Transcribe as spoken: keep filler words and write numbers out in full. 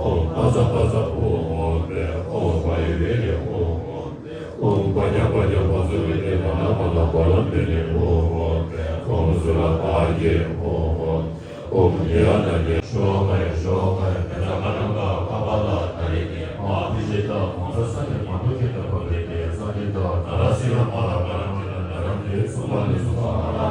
ཨོཾ་ཨ་ཛ་པ་ཛ་ཨོཾ་ཨོཾ་པ་ཡེ་ཝེ་ཧེ་ཨོཾ་ཨོཾ་པ་ཉ་པ་ཉ་པ་ཛ་ཝེ་ཧེ་མ་ན་མ་ན་པ་ལ་པེ་ནེ་ཧོ་ཧོ། ཨོཾ་ཛུ་ལ་པ་ཡེ་ཧོ་ཧོ། ཨོཾ་ཡེ་ན་ཡེ་ཤོ་ཧ་ཡེ་ཤོ་ཧ་ཡེ་ཀ་ཛ་ཀ་ན་ཀ་ཀ་པ་ལ་ད་རེ་ནེ་མ་ཕི་ཤེ་ད་མ་ས་ས་ཏེ་མ་ཏོ་ཁེ་ད་པ་རེ་ནེ་ས་ཏེ་ད་ད་ར་སི་ར་མ་ར་ཀ་ར་ཏེ་ད་ད་ར་ཏེ་སུ་པ་ནེ་སུ་པ་ཧ་ར་